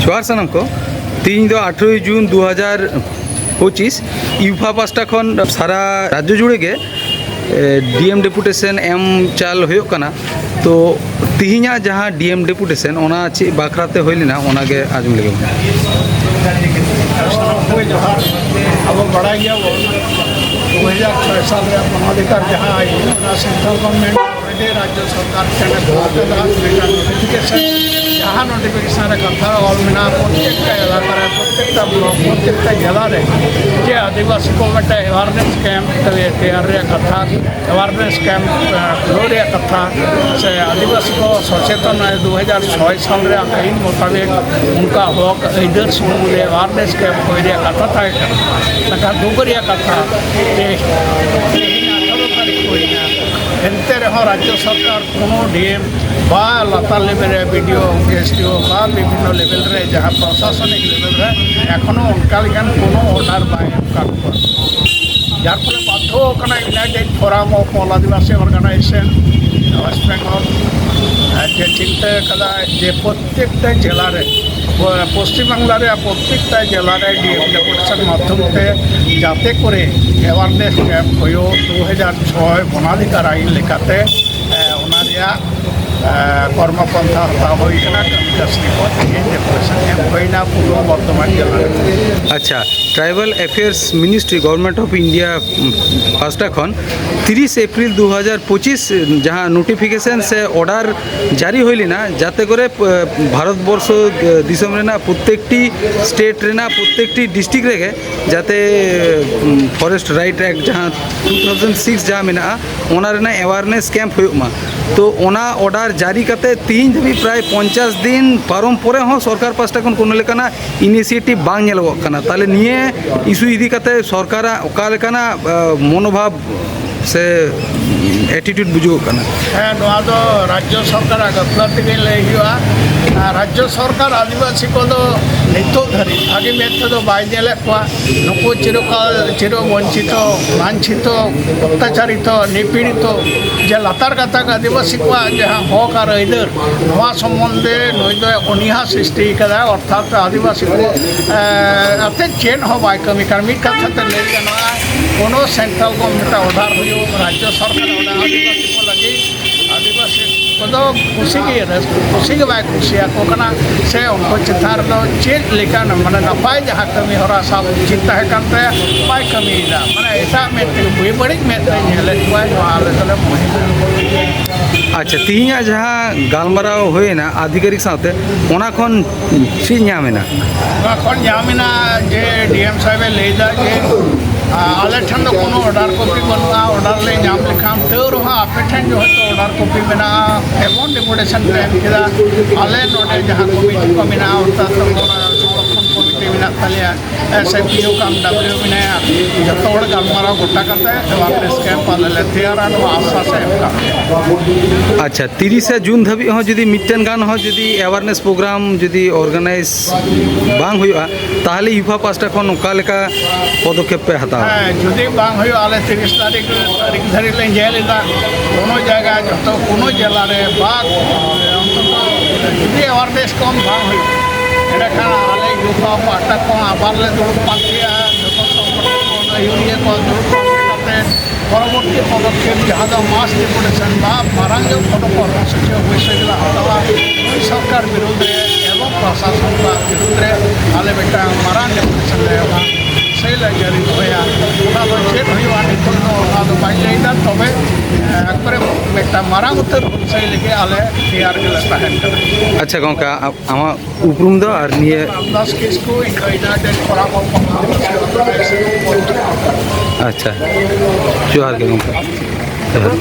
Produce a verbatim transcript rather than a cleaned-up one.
ᱡᱚᱦᱟᱨ ᱥᱟᱱᱟᱢ ᱠᱚ᱾ ᱛᱤᱦᱤᱧ ᱫᱚ ᱟᱴᱷᱨᱚᱭ ᱡᱩᱱ ᱫᱩ ᱦᱟᱡᱟᱨ ᱯᱚᱸᱪᱤᱥ᱾ ᱤᱣᱯᱷᱟ ᱯᱟᱥᱴᱟ ᱠᱷᱚᱱ ᱥᱟᱨᱟ ᱨᱟᱡᱽᱡᱚ ᱡᱩᱲᱮ ᱜᱮ, ᱮ, ᱰᱤ ᱮᱢ ᱰᱮᱯᱩᱴᱮᱥᱚᱱ ᱮᱢ ᱪᱟᱞ ᱦᱩᱭᱩᱜ ᱠᱟᱱᱟ᱾ ᱛᱚ, ᱛᱤᱦᱤᱧᱟᱜ ᱡᱟᱦᱟᱸ ᱰᱤ ᱮᱢ ᱰᱮᱯᱩᱴᱮᱥᱚᱱ, ᱚᱱᱟ ᱪᱮᱫ ᱵᱟᱠᱷᱨᱟ ᱛᱮ ᱦᱩᱭ ᱞᱮᱱᱟ, ᱚᱱᱟ ᱜᱮ ᱟᱸᱡᱚᱢ ᱞᱮᱜᱮ ᱵᱚᱱ᱾ ᱥᱟᱱᱟᱢ ᱠᱚᱜᱮ ᱡᱚᱦᱟᱨ᱾ ᱟᱵᱚ ᱵᱟᱲᱟᱭ ᱜᱮᱭᱟᱵᱚᱱ, ᱫᱩ ᱦᱟᱡᱟᱨ ᱪᱷᱚᱭ ᱥᱟᱞ ᱨᱮ ᱢᱟᱱᱚᱵᱟᱫᱷᱤᱠᱟᱨ ᱡᱟᱦᱟᱸ ᱟᱹᱭᱤᱱ, ᱚᱱᱟ ᱥᱮᱱᱴᱨᱟᱞ ᱜᱚᱵᱷᱚᱨᱱᱢᱮᱱᱴ ᱚᱞᱨᱮᱰᱤ ᱨᱟᱡᱽᱡᱚ ᱥᱚᱨᱠᱟᱨ ᱴᱷᱮᱱ ᱮ ᱫᱚᱦᱚ ᱠᱟᱫᱟ, ᱢᱤᱫᱴᱟᱝ ᱱᱳᱴᱤᱯᱷᱤᱠᱮᱥᱚᱱ, ᱡᱟᱦᱟᱸ ᱱᱳᱴᱤᱯᱷᱤᱠᱮᱥᱚᱱ ᱨᱮ ᱠᱟᱛᱷᱟ ᱚᱞ ᱢᱮᱱᱟᱜᱼᱟ, ᱯᱨᱚᱛᱛᱮᱠᱴᱟ ᱮᱞᱟᱠᱟ ᱨᱮ, ᱯᱨᱚᱛᱛᱮᱠᱴᱟ ᱵᱞᱚᱠ, ᱯᱨᱚᱛᱛᱮᱠᱴᱟ ᱡᱮᱞᱟ ᱨᱮ, ᱡᱮ ᱟᱹᱫᱤᱵᱟᱹᱥᱤ ᱠᱚ ᱢᱤᱫᱴᱟᱝ ᱮᱣᱟᱨᱱᱮᱥ ᱠᱮᱢᱯ ᱛᱮᱭᱟᱨ ᱨᱮᱭᱟᱜ ᱠᱟᱛᱷᱟ, ᱮᱣᱟᱨᱱᱮᱥ ᱠᱮᱢᱯ, ᱟᱸ, ᱠᱷᱩᱞᱟᱹᱣ ᱨᱮᱭᱟᱜ ᱠᱟᱛᱷᱟ, ᱥᱮ ᱟᱹᱫᱤᱵᱟᱹᱥᱤ ᱠᱚ ᱥᱚᱪᱮᱛᱚᱱ, ᱫᱩ ᱦᱟᱡᱟᱨ ᱪᱷᱚᱭ ᱥᱟᱞ ᱨᱮᱭᱟᱜ ᱟᱹᱭᱤᱱ ᱢᱚᱛᱟᱵᱤᱠ ᱚᱱᱠᱟ ᱦᱚᱠ ᱟᱹᱭᱫᱟᱹᱨ ᱥᱚᱢᱵᱚᱱᱫᱷᱮ ᱮᱣᱟᱨᱱᱮᱥ ᱠᱮᱢᱯ ᱦᱩᱭ ᱨᱮᱭᱟᱜ ᱠᱟᱛᱷᱟ ᱛᱟᱦᱮᱸ ᱠᱟᱱᱟ᱾ ᱢᱮᱱᱠᱷᱟᱱ ᱫᱩᱠ ᱨᱮᱭᱟᱜ ᱠᱟᱛᱷᱟ, ᱛᱮᱦᱮᱧ ᱟᱴᱷᱟᱨᱚ ᱛᱟᱹᱨᱤᱠᱷ ᱦᱩᱭᱱᱟ, ᱮᱱᱛᱮ ᱨᱮᱦᱚᱸ ᱨᱟᱡᱽᱡᱚ ᱥᱚᱨᱠᱟᱨ ᱠᱳᱱᱳ ᱰᱤ ᱮᱢ ᱵᱟ ᱞᱟᱛᱟᱨ ᱞᱮᱵᱮᱞ ᱨᱮ ᱵᱤ ᱰᱤ ᱳ, ᱮᱥ ᱰᱤ ᱳ ᱵᱟ ᱵᱤᱵᱷᱤᱱᱱᱚ ᱞᱮᱵᱮᱞ ᱨᱮ, ᱡᱟᱦᱟᱸ ᱯᱨᱚᱥᱟᱥᱚᱱᱤᱠ ᱞᱮᱵᱮᱞ ᱨᱮ, ᱮᱠᱷᱚᱱᱳ ᱚᱱᱠᱟ ᱞᱮᱠᱟᱱ ᱠᱳᱱᱳ ᱚᱨᱰᱟᱨ ᱵᱟᱭ ᱮᱢ ᱟᱠᱟᱫ ᱠᱚᱣᱟ᱾ ᱡᱟᱨ ᱯᱷᱚᱞᱮ ᱵᱟᱫᱽᱫᱷᱚ ᱠᱟᱱᱟ United Forum of All Adivasi Organization West Bengal, ᱡᱮ ᱪᱤᱱᱛᱟᱹ ᱠᱟᱫᱟ ᱡᱮ ᱯᱨᱚᱛᱛᱮᱠᱴᱟ ᱡᱮᱞᱟ ᱨᱮ, ᱯᱚᱥᱪᱤᱢ ᱵᱟᱝᱞᱟ ᱨᱮᱭᱟᱜ ᱯᱨᱚᱛᱛᱮᱠᱴᱟ ᱡᱮᱞᱟ ᱨᱮ ᱰᱤ ᱮᱢ ᱰᱮᱯᱩᱴᱮᱥᱚᱱ ᱢᱟᱫᱽᱫᱷᱚᱢ ᱛᱮ ᱡᱟᱛᱮ ᱠᱚᱨᱮ ᱮᱣᱟᱨᱱᱮᱥ ᱠᱮᱢᱯ ᱦᱩᱭᱩᱜ, ᱫᱩ ᱦᱟᱡᱟᱨ ᱪᱷᱚᱭ ᱵᱚᱱᱟᱫᱷᱤᱠᱟᱨ ᱟᱭᱤᱱ ᱞᱮᱠᱟᱛᱮ, ᱮ, ᱚᱱᱟ ᱨᱮᱭᱟᱜ, ᱮ, ᱠᱚᱨᱢᱚ ᱯᱚᱱᱛᱷᱟ ᱦᱟᱛᱟᱣ ᱦᱩᱭ ᱠᱟᱱᱟ᱾ ᱠᱟᱹᱢᱤ ᱠᱟᱹᱥᱱᱤ ᱠᱚ ᱛᱮᱜᱮ ᱰᱮᱯᱩᱴᱮᱥᱚᱱ ᱮᱢ ᱦᱩᱭᱱᱟ ᱯᱩᱨᱵᱚ ᱵᱚᱨᱫᱷᱚᱢᱟᱱ ᱡᱮᱞᱟ ᱨᱮ᱾ ᱟᱪᱪᱷᱟ, Tribal Affairs Ministry, Government of India, ᱩᱢ, ᱯᱟᱥᱴᱟ ᱠᱷᱚᱱ ᱛᱤᱨᱤᱥ ᱮᱯᱨᱤᱞ ᱫᱩ ᱦᱟᱡᱟᱨ ᱯᱚᱸᱪᱤᱥ ᱡᱟᱦᱟᱸ ᱱᱳᱴᱤᱯᱷᱤᱠᱮᱥᱚᱱ ᱥᱮ ᱚᱨᱰᱟᱨ ᱡᱟᱹᱨᱤ ᱦᱩᱭ ᱞᱮᱱᱟ, ᱡᱟᱛᱮ ᱠᱚᱨᱮ, ᱮ, ᱵᱷᱟᱨᱚᱛ ᱵᱚᱨᱥᱚ, ᱮ, ᱫᱤᱥᱚᱢ ᱨᱮᱱᱟᱜ ᱯᱨᱚᱛᱛᱮᱠᱴᱤ ᱥᱴᱮᱴ ᱨᱮᱱᱟᱜ ᱯᱨᱚᱛᱛᱮᱠᱴᱤ ᱰᱤᱥᱴᱨᱤᱠᱴ ᱨᱮᱜᱮ ᱡᱟᱛᱮ, ᱩᱢ, ᱯᱷᱚᱨᱮᱥᱴ ᱨᱟᱭᱤᱴ ᱮᱠᱴ ᱡᱟᱦᱟᱸ ᱴᱩ ᱛᱷᱟᱣᱡᱮᱱᱰ ᱥᱤᱠᱥ ᱡᱟᱦᱟᱸ ᱢᱮᱱᱟᱜᱼᱟ, ᱚᱱᱟ ᱨᱮᱱᱟᱜ ᱮᱣᱟᱨᱱᱮᱥ ᱠᱮᱢᱯ ᱦᱩᱭᱩᱜ ᱢᱟ᱾ ᱛᱚ, ᱚᱱᱟ ᱚᱨᱰᱟᱨ ᱡᱟᱹᱨᱤ ᱠᱟᱛᱮ ᱛᱤᱦᱤᱧ ᱫᱷᱟᱹᱵᱤᱡ ᱯᱨᱟᱭ ᱯᱚᱧᱪᱟᱥ ᱫᱤᱱ ᱯᱟᱨᱚᱢ ᱯᱚᱨᱮ ᱦᱚᱸ ᱥᱚᱨᱠᱟᱨ ᱯᱟᱥᱴᱟ ᱠᱷᱚᱱ ᱠᱳᱱᱳ ᱞᱮᱠᱟᱱᱟᱜ ᱤᱱᱤᱥᱤᱭᱮᱴᱤᱵᱷ ᱵᱟᱝ ᱧᱮᱞᱚᱜᱚᱜ ᱠᱟᱱᱟ᱾ ᱛᱟᱦᱚᱞᱮ ᱱᱤᱭᱟᱹ ᱤᱥᱩ ᱤᱫᱤ ᱠᱟᱛᱮ ᱥᱚᱨᱠᱟᱨᱟᱜ ᱚᱠᱟ ᱞᱮᱠᱟᱱᱟᱜ, ᱟ, ᱢᱚᱱᱳᱵᱷᱟᱵ ᱥᱮ ᱮᱴᱤᱴᱤᱭᱩᱰ ᱵᱩᱡᱩᱜᱚᱜ ᱠᱟᱱᱟ? ᱦᱮᱸ, ᱱᱚᱣᱟ ᱫᱚ ᱨᱟᱡᱽᱡᱚ ᱥᱚᱨᱠᱟᱨᱟᱜ ᱜᱟᱹᱯᱞᱟᱹ ᱛᱮᱜᱮ ᱞᱟᱹᱭ ᱦᱩᱭᱩᱜᱼᱟ᱾ ᱨᱟᱡᱽᱡᱚ ᱥᱚᱨᱠᱟᱨ ᱟᱹᱫᱤᱵᱟᱹᱥᱤ ᱠᱚᱫᱚ ᱱᱤᱛᱚᱜ ᱫᱷᱟᱹᱨᱤᱡ ᱵᱷᱟᱜᱮ ᱢᱮᱫ ᱛᱮᱫᱚ ᱵᱟᱭ ᱧᱮᱞᱮᱫ ᱠᱚᱣᱟ᱾ ᱱᱩᱠᱩ ᱪᱤᱨᱚᱠᱟᱞ ᱪᱤᱨᱚ ᱵᱚᱧᱪᱤᱛᱚ, ᱞᱟᱧᱪᱷᱤᱛᱚ, ᱚᱛᱛᱟᱪᱟᱨᱤᱛᱚ, ᱱᱤᱯᱤᱲᱤᱛᱚ, ᱡᱮ ᱞᱟᱛᱟᱨ ᱜᱟᱛᱟᱠ ᱟᱹᱫᱤᱵᱟᱹᱥᱤ ᱠᱚᱣᱟᱜ ᱡᱟᱦᱟᱸ ᱦᱚᱠ ᱟᱨ ᱟᱹᱭᱫᱟᱹᱨ, ᱱᱚᱣᱟ ᱥᱚᱢᱵᱚᱱᱫᱷᱮ ᱱᱩᱭ ᱫᱚ ᱚᱱᱤᱦᱟ ᱥᱨᱤᱥᱴᱤ ᱠᱟᱫᱟᱭ, ᱚᱨᱛᱷᱟᱛ ᱟᱹᱫᱤᱵᱟᱹᱥᱤ ᱠᱚ, ᱮ, ᱟᱛᱮ ᱪᱮᱫ ᱦᱚᱸ ᱵᱟᱭ ᱠᱟᱹᱢᱤ ᱠᱟᱱᱟ᱾ ᱢᱤᱫ ᱠᱟᱛᱷᱟ ᱛᱮ ᱞᱟᱹᱭ ᱜᱟᱱᱚᱜᱼᱟ, ᱠᱳᱱᱳ central government order ᱦᱩᱭᱩᱜ, ᱨᱟᱡᱽᱡᱚ ᱥᱚᱨᱠᱟᱨ order ᱟᱹᱫᱤᱵᱟᱹᱥᱤ ᱠᱚ ᱞᱟᱹᱜᱤᱫ, ᱟᱹᱫᱤᱵᱟᱹᱥᱤ ᱠᱚᱫᱚ ᱠᱩᱥᱤ ᱜᱮ ᱨᱟᱹᱥᱠᱟᱹ, ᱠᱩᱥᱤ ᱜᱮ ᱵᱟᱭ ᱠᱩᱥᱤᱭᱟᱠᱚ ᱠᱟᱱᱟ, ᱥᱮ ᱩᱱᱠᱩ ᱪᱮᱛᱟᱱ ᱨᱮᱫᱚ ᱪᱮᱫ ᱞᱮᱠᱟᱱ, ᱢᱟᱱᱮ, ᱱᱟᱯᱟᱭ ᱡᱟᱦᱟᱸ ᱠᱟᱹᱢᱤ ᱦᱚᱨᱟ ᱥᱟᱵ ᱩᱪᱤᱛ ᱛᱟᱦᱮᱸ ᱠᱟᱱ ᱛᱟᱭᱟ, ᱵᱟᱭ ᱠᱟᱹᱢᱤᱭᱮᱫᱟ᱾ ᱢᱟᱱᱮ, ᱮᱴᱟᱜ ᱢᱮᱫ ᱛᱮ, ᱵᱮᱵᱟᱹᱲᱤᱡ ᱢᱮᱫ ᱛᱮ ᱧᱮᱞᱮᱫ ᱠᱚᱣᱟᱭ, ᱱᱚᱣᱟ ᱟᱞᱮ ᱫᱚᱞᱮ ᱢᱚᱱᱮᱭᱮᱫᱟ᱾ ᱟᱪᱪᱷᱟ, ᱛᱤᱦᱤᱧᱟᱜ ᱡᱟᱦᱟᱸ ᱜᱟᱞᱢᱟᱨᱟᱣ ᱦᱩᱭᱮᱱᱟ ᱟᱫᱷᱤᱠᱟᱨᱤᱠ ᱥᱟᱶᱛᱮ, ᱚᱱᱟ ᱠᱷᱚᱱ ᱪᱮᱫ ᱧᱟᱢ ᱮᱱᱟ? ᱱᱚᱣᱟ ᱠᱷᱚᱱ ᱧᱟᱢ ᱮᱱᱟ ᱡᱮ ᱰᱤ ᱮᱢ ᱥᱟᱦᱮᱵᱽ ᱮ ᱞᱟᱹᱭ ᱮᱫᱟ ᱡᱮ, ᱟ, ᱟᱞᱮ ᱴᱷᱮᱱ ᱫᱚ ᱠᱳᱱᱳ order copy ᱵᱟᱹᱱᱩᱜᱼᱟ᱾ Order ᱞᱮ ᱧᱟᱢ ᱞᱮᱠᱷᱟᱱ ᱛᱟᱹᱣ ᱨᱮᱦᱚᱸ ᱟᱯᱮ ᱴᱷᱮᱱ ᱡᱮᱦᱮᱛᱩ order copy ᱢᱮᱱᱟᱜᱼᱟ, ᱮᱢᱚᱱ deputation ᱯᱮ ᱮᱢ ᱠᱮᱫᱟ, ᱟᱞᱮ ᱱᱚᱰᱮ ᱡᱟᱦᱟᱸ committee ᱠᱚ ᱢᱮᱱᱟᱜᱼᱟ, ᱚᱨᱛᱷᱟᱛ ᱥᱚᱝᱨᱚᱠᱠᱷᱚᱱ committee ᱢᱮᱱᱟᱜ ᱛᱟᱞᱮᱭᱟ, ᱮᱥ ᱮᱯ ᱯᱤ ᱳ ᱠᱟᱢ ᱰᱟᱵᱽᱞᱤᱭᱩ ᱳ ᱢᱮᱱᱟᱭᱟ, ᱡᱚᱛᱚ ᱦᱚᱲ ᱜᱟᱞᱢᱟᱨᱟᱣ ᱜᱚᱴᱟ ᱠᱟᱛᱮ awareness camp ᱟᱞᱮ ᱞᱮ ᱛᱮᱭᱟᱨᱟ, ᱱᱚᱣᱟ ᱟᱥᱥᱟᱥ ᱮ ᱮᱢ ᱠᱟᱜ ᱞᱮᱭᱟ᱾ ᱟᱪᱪᱷᱟ, ᱛᱤᱨᱤᱥᱟ ᱡᱩᱱ ᱫᱷᱟᱹᱵᱤᱡ ᱦᱚᱸ ᱡᱩᱫᱤ ᱢᱤᱫᱴᱮᱱ ᱜᱟᱱ ᱦᱚᱸ ᱡᱩᱫᱤ awareness program ᱡᱩᱫᱤ organize ᱵᱟᱝ ᱦᱩᱭᱩᱜᱼᱟ, ᱛᱟᱦᱚᱞᱮ ᱭᱩᱯᱷᱟ ᱯᱟᱥᱴᱟ ᱠᱷᱚᱱ ᱚᱠᱟ ᱞᱮᱠᱟ ᱯᱚᱫᱚᱠᱷᱮᱯ ᱯᱮ ᱦᱟᱛᱟᱣᱟ? ᱦᱮᱸ, ᱡᱩᱫᱤ ᱵᱟᱝ ᱦᱩᱭᱩᱜᱼᱟ, ᱟᱞᱮ ᱛᱤᱨᱤᱥ ᱛᱟᱹᱨᱤᱠᱷ, ᱛᱟᱹᱨᱤᱠᱷ ᱫᱷᱟᱹᱨᱤᱡ ᱞᱮ ᱧᱮᱞ ᱮᱫᱟ, ᱠᱳᱱᱳ ᱡᱟᱭᱜᱟ, ᱡᱚᱛᱚ ᱠᱳᱱᱳ ᱡᱮᱞᱟ ᱨᱮ ᱵᱟ, ᱚᱱᱛᱚᱛᱚ ᱡᱩᱫᱤ awareness ᱠᱚᱢ ᱵᱟᱝ ᱦᱩᱭᱩᱜᱼᱟ, ᱮᱸᱰᱮᱠᱷᱟᱱ ᱟᱞᱮ ᱭᱩᱯᱷᱟ ᱯᱟᱦᱴᱟ ᱠᱷᱚᱱ ᱟᱵᱟᱨ ᱞᱮ ᱫᱩᱲᱩᱵ ᱯᱟᱱᱛᱮᱜᱼᱟ, ᱡᱚᱛᱚ ᱥᱚᱝᱜᱚᱴᱷᱚᱱ ᱠᱚ, ᱟᱹᱭᱩᱨᱤᱭᱟᱹ ᱠᱚ ᱫᱩᱲᱩᱵ ᱯᱟᱱᱛᱮ ᱠᱟᱛᱮ ᱯᱚᱨᱚᱵᱚᱨᱛᱤ ᱯᱚᱫᱚᱠᱷᱮᱯ ᱡᱟᱦᱟᱸ ᱫᱚ mass deputation ᱵᱟ ᱢᱟᱨᱟᱝ ᱧᱚᱜ ᱯᱷᱚᱴᱚ ᱠᱚᱨᱢᱚᱥᱩᱪᱤ ᱚᱵᱚᱥᱥᱳᱭ ᱜᱮᱞᱮ ᱦᱟᱛᱟᱣᱟ᱾ ᱱᱩᱭ ᱥᱚᱨᱠᱟᱨ ᱵᱤᱨᱩᱫᱷ ᱨᱮ ᱮᱵᱚᱝ ᱯᱨᱚᱥᱟᱥᱚᱱ ᱠᱚᱣᱟᱜ ᱵᱤᱨᱩᱫᱷ ᱨᱮ ᱟᱞᱮ ᱢᱤᱫᱴᱟᱝ ᱢᱟᱨᱟᱝ deputation ᱞᱮ ᱮᱢᱟ᱾ ᱥᱮ ᱞᱮ ᱡᱟᱹᱨᱤ ᱫᱚᱦᱚᱭᱟ᱾ ᱚᱱᱟ ᱫᱚ ᱪᱮᱫ ᱦᱩᱭᱩᱜᱼᱟ ᱱᱤᱛᱚᱜ ᱫᱚ ᱚᱱᱟ ᱫᱚ ᱵᱟᱹᱧ ᱞᱟᱹᱭᱫᱟ, ᱛᱚᱵᱮ, ᱮ, ᱮᱠᱵᱟᱨᱮ ᱢᱤᱫᱴᱟᱝ ᱢᱟᱨᱟᱝ ᱩᱛᱟᱹᱨ ᱦᱩᱞᱥᱟᱹᱭ ᱞᱟᱹᱜᱤᱫ ᱟᱞᱮ ᱛᱮᱭᱟᱨ ᱜᱮᱞᱮ ᱛᱟᱦᱮᱱ ᱠᱟᱱᱟ᱾ ᱟᱪᱪᱷᱟ ᱜᱚᱢᱠᱮ, ᱟ-, ᱟᱢᱟᱜ ᱩᱯᱨᱩᱢ ᱫᱚ ᱟᱨ ᱱᱤᱭᱟᱹ ᱨᱟᱢᱫᱟᱥ ᱠᱤᱥᱠᱩ, ᱤᱧ ᱫᱚ United Forum of Communist Students᱾ ᱟᱪᱪᱷᱟ, ᱡᱚᱦᱟᱨ ᱜᱮ ᱜᱚᱢᱠᱮ, ᱡᱚᱦᱟᱨ᱾